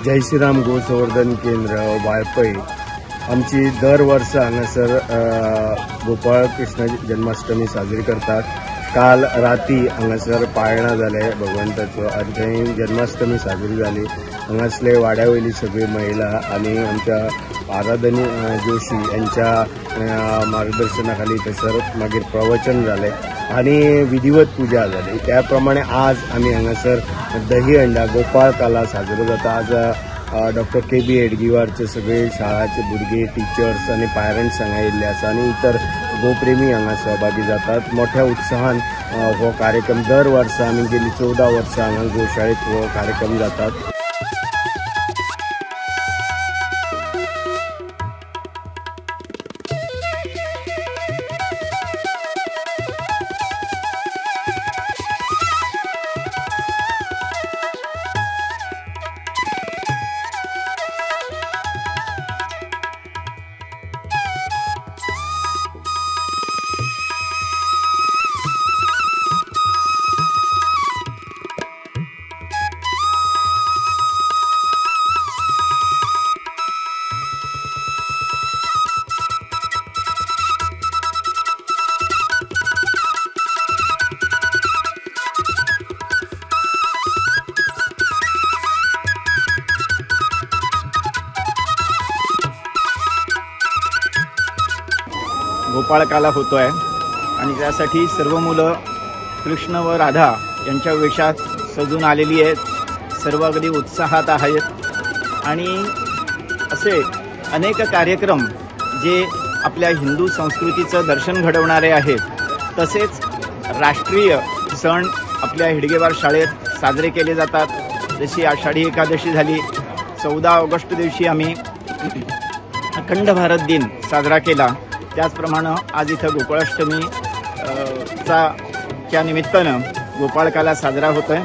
जय श्रीराम गोसंवर्धन केंद्र वाळपय आमची दर वर्सा हांगासर गोपाळ कृष्ण जन्माष्टमी साजरी करतात। काल राती हांगासर पाळणा जाले भगवंताचो आनी थंय जन्माष्टमी साजरी जाली। हांगासले वाड्या वयली सगळी महिला आनी आमच्या आराधनी जोशी यांच्या मार्गदर्शनाखाली थंयसर मागीर प्रवचन जालें आनी विधिवत पूजा जाली। त्या प्रमाणे आज आमी हांगासर दही हंडा गोपाळ काला साजरो जाता। आज डॉक्टर के बी हेडगेवारचे सगळे शाळाचे भुरगे, टिचर्स आनी पेरंट्स हांगा येयल्ले आसा आनी इतर गोप्रेमी हांगा सहभागी जातात। मोठ्या उत्साहान हो कार्यक्रम दर वर्सा आमी गेली 14 वर्सां हांगा गोशाळेत हो कार्यक्रम जातात। गोपाळकाला होतो आहे आणि त्यासाठी सर्व मुलं कृष्ण व राधा यांच्या वेशात सजून आलेली आहेत। सर्व अगदी उत्साहात आहेत आणि असे अनेक कार्यक्रम जे आपल्या हिंदू संस्कृतीचं दर्शन घडवणारे आहेत, तसेच राष्ट्रीय सण आपल्या हेडगेवार शाळेत साजरे केले जातात। जशी आषाढी एकादशी झाली, 14 ऑगस्ट दिवशी आम्ही अखंड भारत दिन साजरा केला। त्याचप्रमाणे आज इथं गोकुळाष्टमी च्या निमित्तानं गोपाळकाला साजरा होतोय।